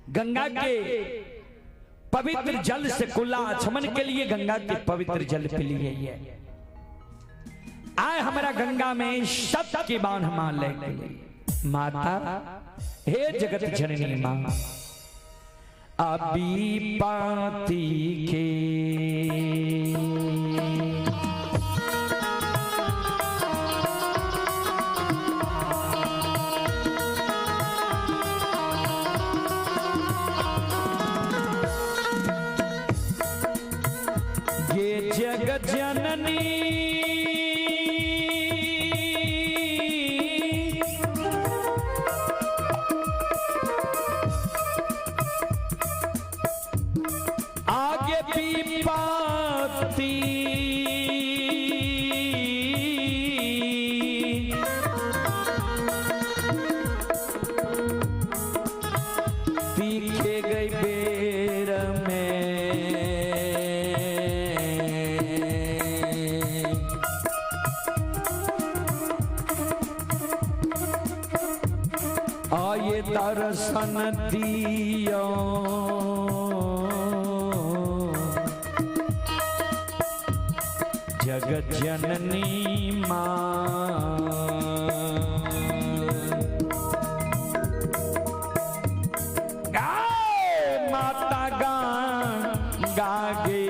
गंगा के पवित्र जल से कुला आचमन के लिए गंगा के पवित्र जल पी लिए। आए हमारा गंगा में सत के बांध मां लेके माता, हे जगत जननी मां, अभी पाती के ये जगत जननी आगे पीपाती तीखे गई बेर में आये दर्शन दियो जगत जननी मां। गाए माता गागे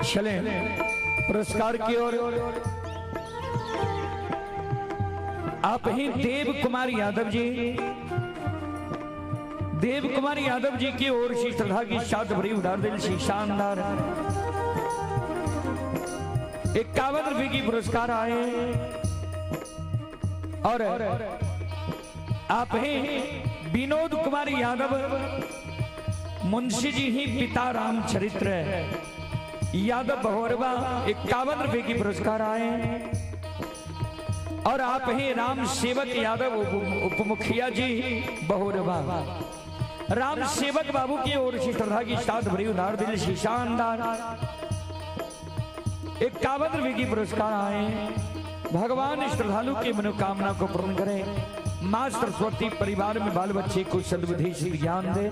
चले पुरस्कार की ओर। आप ही देव कुमार यादव जी, देव कुमार यादव जी की ओर से श्रद्धा की साथ भरी उधार दिल से शानदार 51 रुपए की पुरस्कार आए। और आप ही विनोद कुमार यादव मुंशी जी ही पिता राम चरित्र यादव बहोरबा 51 रुपए की पुरस्कार आए। और आप ही राम सेवक यादव उपमुखिया जी बहोरबा, राम सेवक बाबू की ओर से श्रद्धा की साथ भरी उधार दिल से शानदार 51 रुपए की पुरस्कार आए। भगवान श्रद्धालु की मनोकामना को पूर्ण करें। मां सरस्वती परिवार में बाल बच्चे को सद्बुद्धि से ज्ञान दे।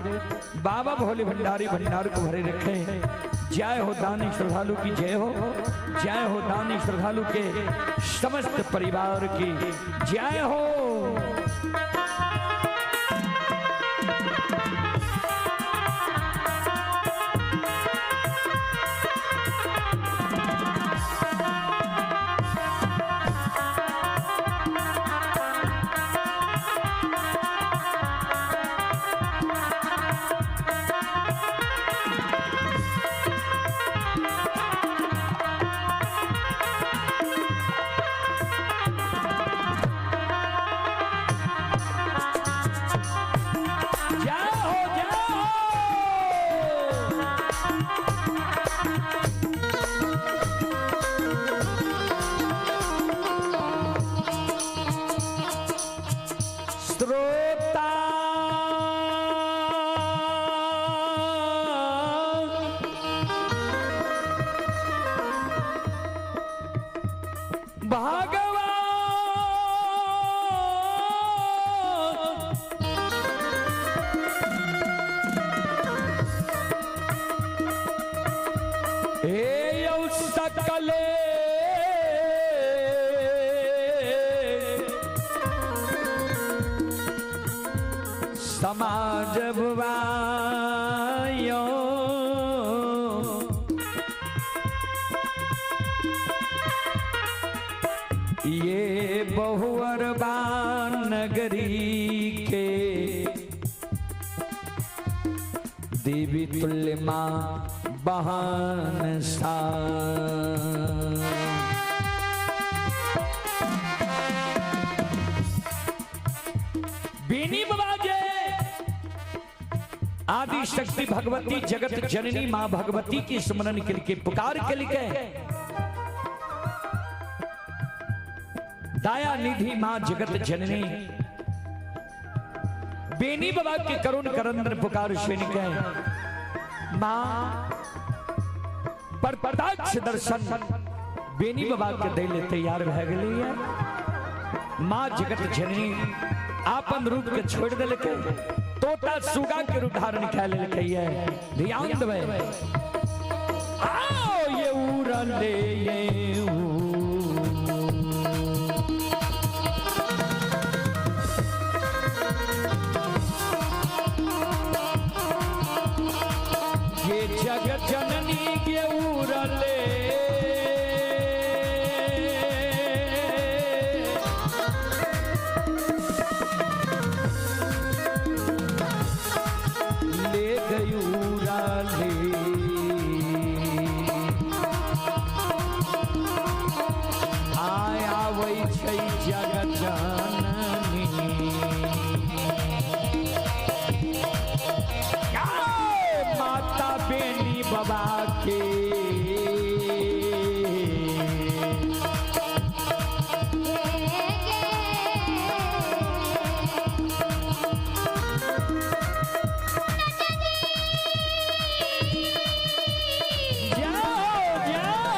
बाबा भोले भंडारी भंडार को भरे रखे। जय हो दानी श्रद्धालु की जय हो, जय हो दानी श्रद्धालु के समस्त परिवार की जय हो। समाज बुआयो। ये बहुअरबा नगरी के देवी तुल्य माँ बहान सा। बीनी बाबा जे आदि शक्ति भगवती जगत जननी माँ भगवती की स्मरण करके पुकार के लिखे दया निधि माँ जगत जननी बेनी बाबा के करुण करंदन पुकार सुन के माँ पर प्रत्यक्ष दर्शन बेनी बाबा के दिल तैयार भऽ गेलै है। माँ जगत जननी आपन रूप के छोड़ देलकै, तोता सुगा के रूप धारण कए लेलकै है। ध्यान देबै, आओ ये उड़ले ये ये जगत जननी के उड़ले ले गयूरा ले। आय आबै छै जगत जननी, माता बेनी बाबा के। जाओ जाओ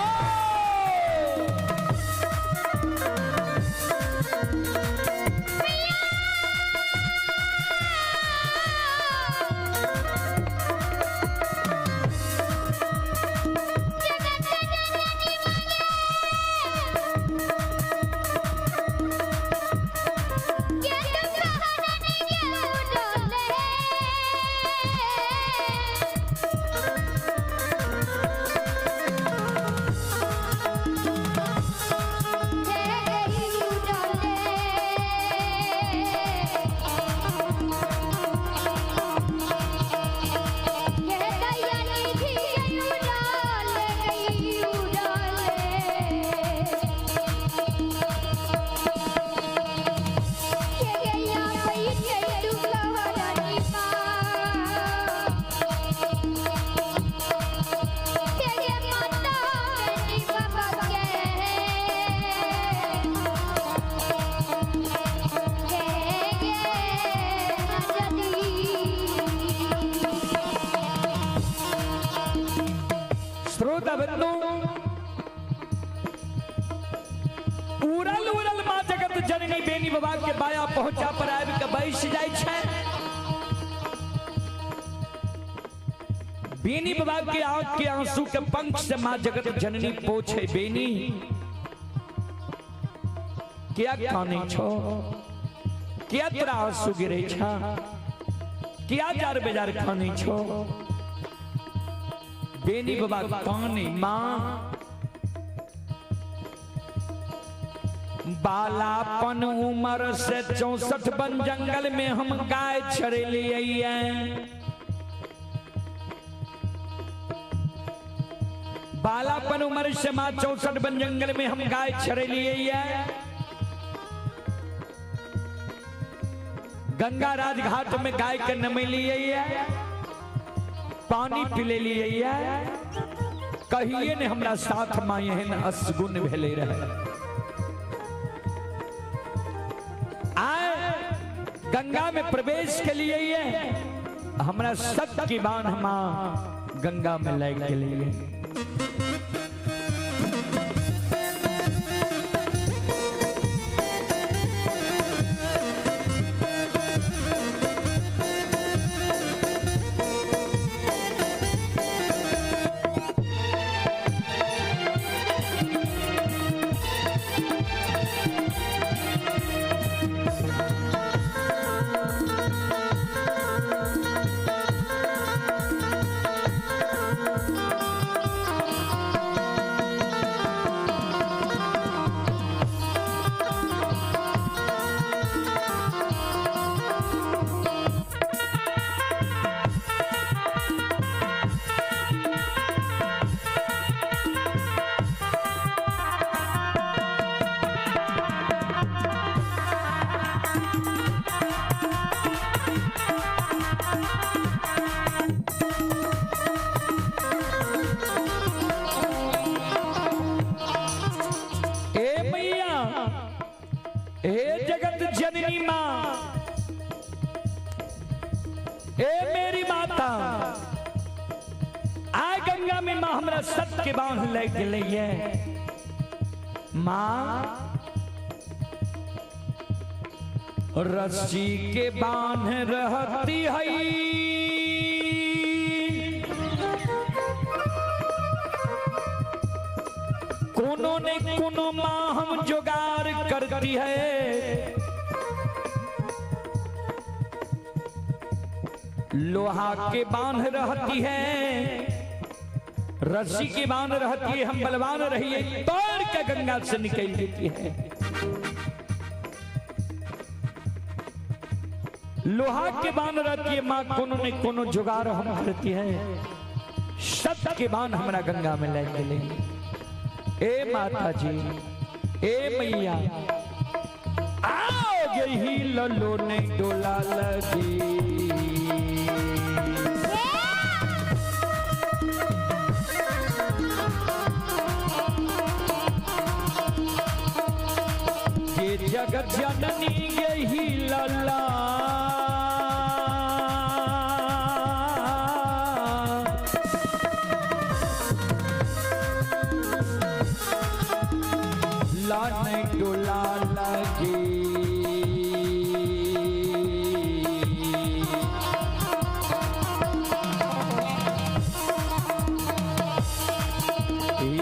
श्रोता बंधु, उड़ल उड़ल माँ जगत जननी बेनी बाबा के बाया पहुंचा पर आबि के बैस जाइ छै। बेनी बाबा के आंख के आंसू के पंख से माँ जगत जननी पोछे, बेनी क्या काने छो, क्या तोरा आंसू गिरे छा, क्या जार बेजार खाने छो। बेनी बाबा काने माँ बालापन उम्र से 64 वन जंगल में हम गाय चरेलिए। बालापन उम्र से माँ 64 वन जंगल में हम गाय चरेलिए। गंगा राजघाट में गाय के नमेलिए, पानी पिले लिए, कहिए ने हमरा साथ माँ एहन असगुन भेले रहे। आए गंगा में प्रवेश के लिए हमरा सत की बान माँ गंगा में लग के लिए। हे जगत जननी माँ, ए मेरी माता, आय गंगा में माँ हमरा सत के बांध ले गेलै। माँ रस्सी के बांध रहती है, कोनो ने कोनो माँ हम जुगाड़ करती है। लोहा के बांध रहती है, रस्सी के बांध रहती है, हम बलवान रहिए तोड़ के गंगा से निकल देती है। लोहा के बांध रहती है माँ, कोनो ने कोनो जुगाड़ हम करती है, सत के बांध हमरा गंगा में ले गए। ए माता जी, ए मैया, आओ गई ललो ने डोला लगी। ये जगत जननी यही लला, लाने डोला लगी।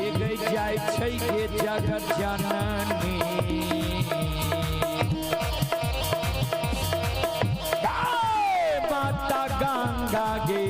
एक जाय छै के जगत जननी, माता गंगा गे।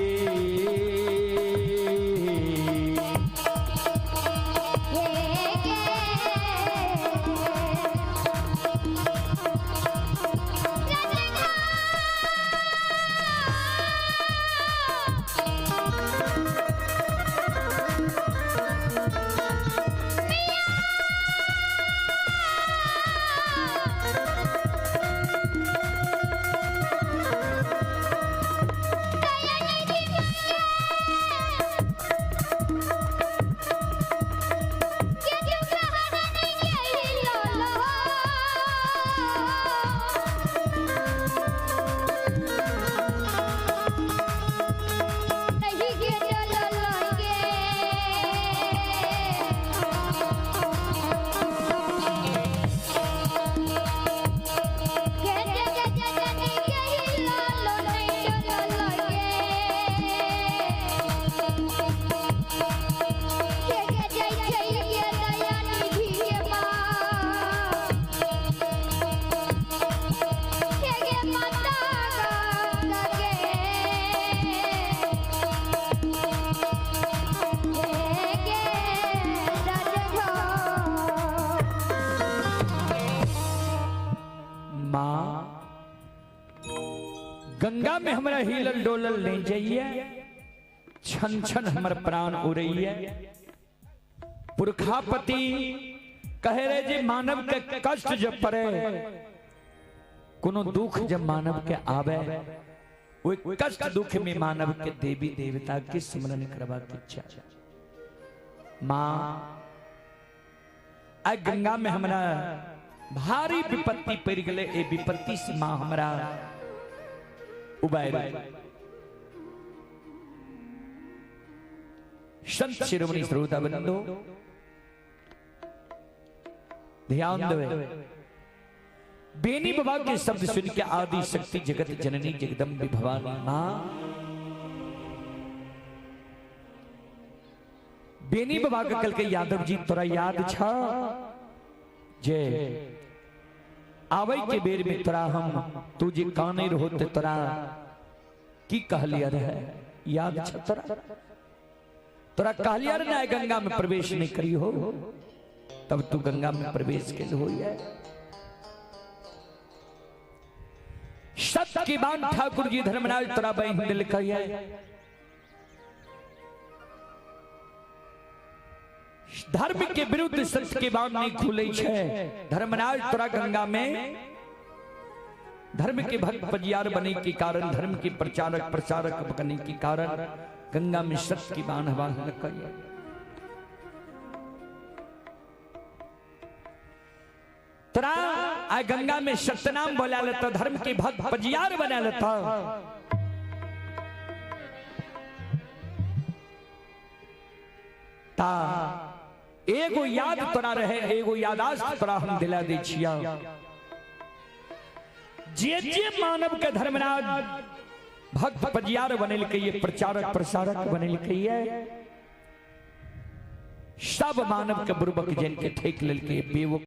गंगा में हमरा हिलल डोलल नहीं जाइए, छन छन हमर प्राण उड़ैये। पुरखापति कहे रहे जे मानव के कष्ट जब पड़े, कोनो दुख जब मानव के आवे, वो कष्ट दुख में मानव के देवी देवता के स्मरण करवा के इच्छा। माँ आ गंगा में हमरा भारी विपत्ति पड़ गए, ए विपत्ति से माँ हमरा उबार। संत शिरोमणि श्रोता बंधु ध्यान देवे, बेनी बाबा के शब्द सुन के आदि शक्ति जगत जननी जगदम्बे भवानी मां बेनी बाबा के कल के यादव जी तोरा याद छ जे आवे के बेर में तोरा हम तू जे काने रहो ते तोरा की कहलिया रहे, याद छ तोरा? तोरा कहलिया रे ना गंगा में प्रवेश नहीं करी हो, तब तू गंगा में प्रवेश के हो। सत की बान ठाकुर जी धर्मराज तोरा बहिन दिल कहिया, धर्म के विरुद्ध सत्य के बाण नहीं खुले छे। धर्मराज तोरा गंगा में धर्म के भक्त पजियार बने के कारण, धर्म के प्रचारक प्रचारक बनने के कारण गंगा में सत्य की बाण हवा लग। तोरा आ गंगा में सत्यनाम बोला लेता, धर्म के भक्त पजियार बना लेता। ता एगो याद तोरा रहे, एगो यादाश्त तोरा हम दिला दै छिया। जे जे मानव के धर्मराज भक्त पजियार बनेलकै ये, प्रचारक प्रसारक बनेलकै ये, सब मानव के बुर्बक जन के ठेक लेलकै बेवकूफ।